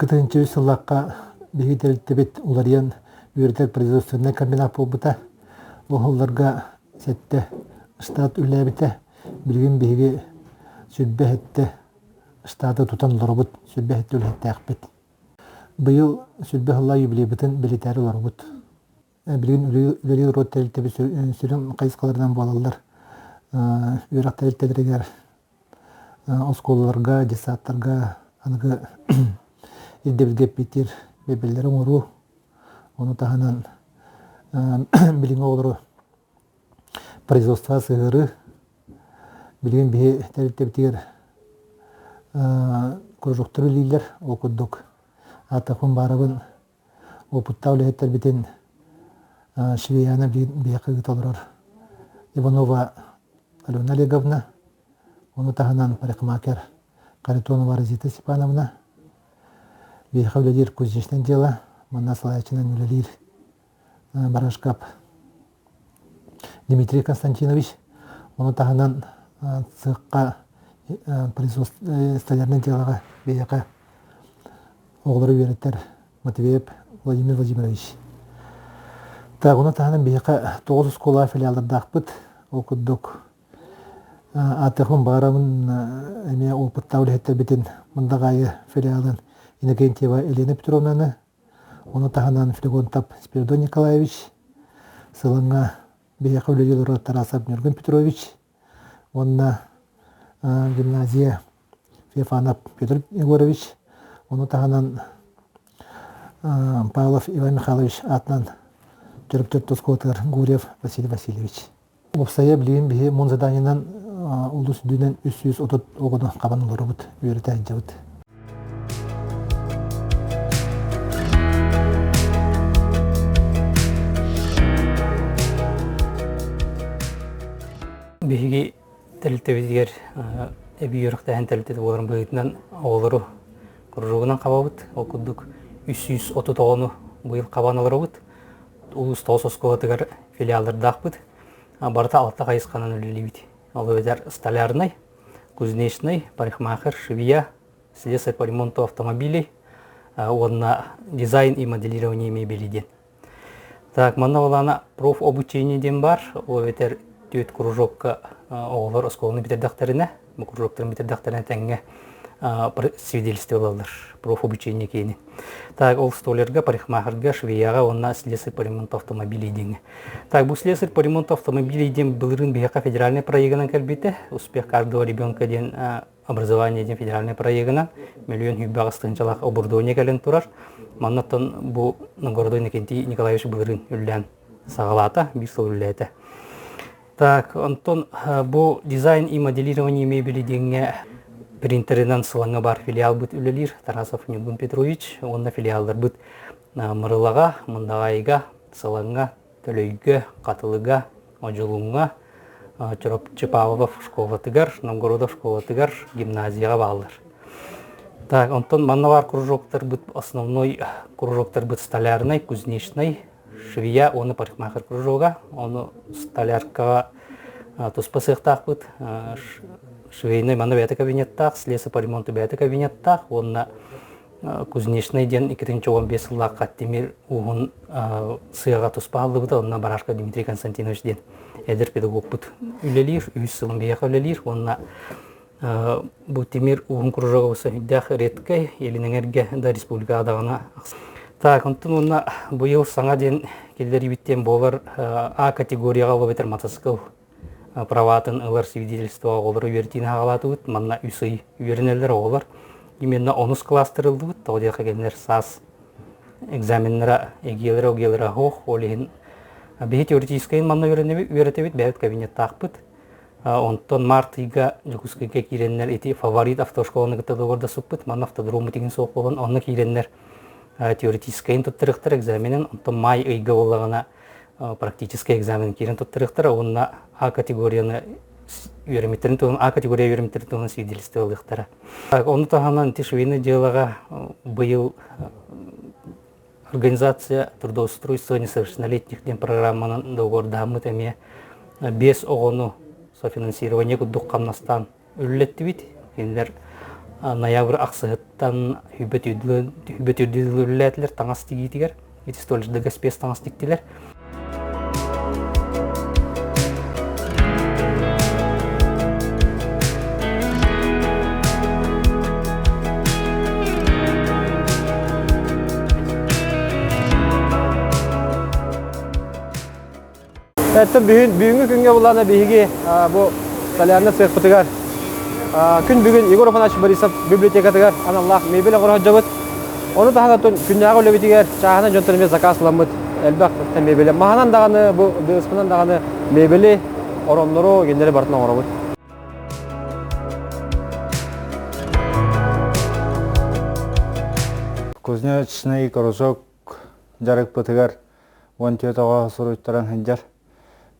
2003 сыллаахха биһиги тэрилтэбит уларыйан үөрэтэр производственнай комбинат буолбута. Ол сылларга сэттэ штат үлэлээбитэ. Билигин биһиги 27 штаты тутан олоробут, 27 үлэһиттээхпит. Быйыл 20 сыллаах юбилейбытын бэлиэтээри олоробут. Билигин үлэлиир род тэрилтэбит сүрүн хайысхаларынан буолаллар. Үөрэх тэрилтэлэригэр оскуолаларга, детсадтарга аныгы ирдэбилгэ эппиэттиир мебеллэри оҥоруу, ону таһынан билиҥҥи оҕолору производство сыһыарыы. Билигин биһи тэрилтэбитигэр кружоктар үлэлииллэр, ол курдук ааттаппын баарабын Уопуттаах үлэһиттэрбитин Швеяна биһиэхэ ыыта олорор Иванова Алена Олеговна, ону таһынан парикмахер Харитонова Розита Степановна, биһиэхэ үлэлиир кузнечное дело, манна салайааччынан үлэлиир Барашкап Дмитрий Константинович, ону таһынан цехха столярное делоҕа биһиэхэ оҕолору үөрэтэр Матвеев Владимир Владимирович. Так, ону таһынан биһиэхэ тоҕус оскуола филиаллардаахпыт. Ол курдук аатыахпын баҕарабын эмиэ опыттаах үлэһиттэрбитин Мындаҕаайы филиалын Иннокентьева Елена Петровнаны, ону таһынан Флегонтов Спиридон Николаевич, Сылаҥҥа биһиэхэ үлэлии олорор Тарасов Ньургун Петрович уонна гимназия Феофанов Петр Егорович, ону таһынан Павлов Иван Михайлович аатынан төрөппүт оскуолатыгар Гурьев Василий Васильевич. Уопсайа билигин биһи мун заданиенан улуус үрдүнэн 330 оҕону хабан олоробут, үөрэтэ сылдьабыт. Биһиги тэрилтэбитигэр эбии үөрэхтээһин тэрилтэтэ буоларын быһыытынан оҕолору кружогунан хабабыт. Ол курдук 330 оҕону быйыл хабан олоробут. Улуус тоҕус оскуолатыгар филиаллардаахпыт. Барыта алта хайысханан үлэлиибит. Ол эбэтэр столярнай, кузнечный, парикмахер, швея, слесарь по ремонту автомобилей уонна дизайн и моделирование мебели диэн. Так, манна олаана профобучение диэн баар. Ол эбэтэр түөрт кружокка оҕолор оскуоланы бүтэрдэхтэринэ, бу кружоктарын бүтэрдэхтэринэ тэҥҥэ свидетельство ылаллар профобучение киини. Так, ол столярга, парикмахерга, швеяҕа уонна слесарь по ремонту автомобилей диэҥҥэ. Так, бу слесарь по ремонту автомобилей диэн былырыын биһиэхэ федеральнай проегынан кэлбитэ. Успех каждого ребенка диэн образование диэн федеральнай проегынан миллион сүүрбэ тыһыынчалаах оборудование кэлэн турар. Маннаттан бу Новгородой Иннокентий Николаевич былырыын үллээн саҕалаата, биир сыл үллээтэ. Так, онтон бу дизайн и моделирование мебели диэҥҥэ принтеринэн Сылаҥҥа баар филиалбыт үлэлиир Тарасов Ньургун Петрович уонна филиалларбыт Мырылаҕа, Мындаҕаайыга, Сылаҥҥа, Төлөйгө, Хатылыга, Одьулууҥҥа, Чурапчы Павлов школатыгар, Новгородов школатыгар, гимназияҕа бааллар. Так, онтон манна баар кружоктарбыт основной кружоктарбыт столярнай, кузнечнай, швея уонна парикмахер кружога. Ону столяркаҕа туспа сыахтаахпыт. Швейный манна бэйэтэ кабинеттаах, слесарь по ремонту бэйэтэ кабинеттаах уонна Кузнечный диэн 2015 сыллаахха тимир ууһун сыаҕа туспа аһыллыбыта. Онно Барашка Дмитрий Константинович диэн эдэр педагогпут үлэлиир, үһүс сылын биһиэхэ үлэлиир уонна бу тимир ууһун кружога сүрдээх редкэй, Илин Эҥэргэ да республикаҕа даҕаны Так, онтон уонна быйыл саҥа диэн киллэрибит диэн буолар А категорияҕа ол эбэтэр мотоцикл праватын ылар свидетельство оҕолору үөрэтиини аҕалаатыбыт. Манна үс ый үөрэнэллэр оҕолор. Именно онус кылаастар ыллыбыт. Тоҕо диэххэ кинилэр саас экзаменнара эгиэлэрэ огиэлэрэ оһох. Ол иһин биһи теоретическайын манна үөрэтэбит, бэйэбит кабинеттаахпыт. Онтон март ыйга Дьокуускайга киирэннэр ити фаворит автошколаны кытта доҕордоспуппут. Манна автодроммут игин суох буолан онно киирэннэр теоретическайын туттарыахтар экзаменин. Онтон май ыйга буоллаҕына практическай экзамен киирэн туттарыахтара уонна А категорияны үөрэммиттэрин туһунан А категория үөрэммиттэрин туһунан свидетельство ылыахтара. Ону таһынан ити швейное делоҕа быйыл организация трудоустройства несовершеннолетних диэн программанан договордааммыт эмиэ биэс оҕону софинансирование курдук хамнастаан үлэлэттибит. Кинилэр Ноябрь ахсыһыттан хүбэ түрдүү үлэлээтилэр таҥас тигиитигэр. Ити столичдыга спец таҥас тиктилэр. Эттэн бүгүн бүгүҥҥү күҥҥэ буллаана биһиги бу столярный цехпытыгар күн бүгүн Егор Афанасьевич Борисов библиотекатыгар аналлаах мебель оҥоро сылдьабыт. Ону таһынан күннээҕи үлэбитигэр чааһынан дьонтон эмиэ заказ ыламмыт элбэх мебели. Маһынан даҕаны бу дыспынан даҕаны мебели, ороннору, геннери барытын оҥоробут. Кузнечный кружок дьарыкпытыгар 14 оҕо суруйтаран сылдьар.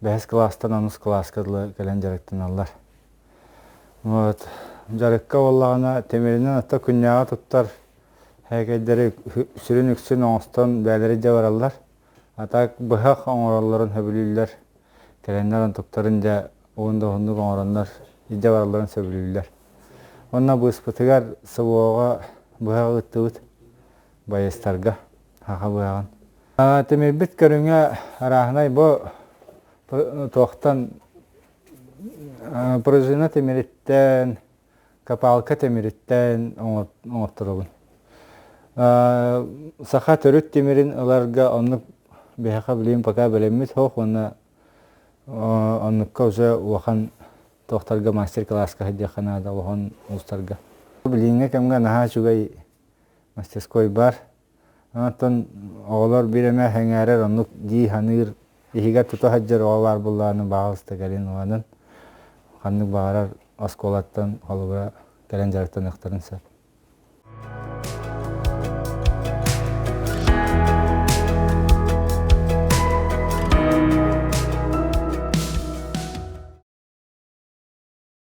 Бэһис кылаастан онус кылааска дылы кэлэн дьарыктаналлар. Вот. Дьарыкка буоллаҕына тимиринэн ата күннээҕи туттар һээкэйдэри сүрүн үксүн оҥостон бэйэлэрэ дьэ бараллар. А так быһах оҥороллорун сөбүлүүллэр. Кэлэннэр онтуктарын дьэ уһун да уһуннук оҥороннор илдьэ баралларын сөбүлүүллэр. Уонна быыспытыгар СВО-ҕа быһах ыыттыбыт байыастарга саха быһаҕын. Тимирбит көрүҥэ арааһынай бу туохтан пружина тимириттэн, копалка тимириттэн оҥорторобун. Саха төрүт тимирин ыларга оннук биһиэхэ билигин пока бэлэммит суох уонна оннукка уже улахан туохтарга мастер-класска сылдьыахха наада улахан уустарга. Билиҥҥи кэмҥэ наһаа үчүгэй мастерской бар. Оттон оҕолор биир эмэ сэҥээрэр оннук дии саныыр, иһигэр тута сылдьар оҕо баар буоллаҕына баҕалыста кэлин уланан ханнык баҕарар оскуолаттан холобура кэлэн дьарыктаныахтарын сөп.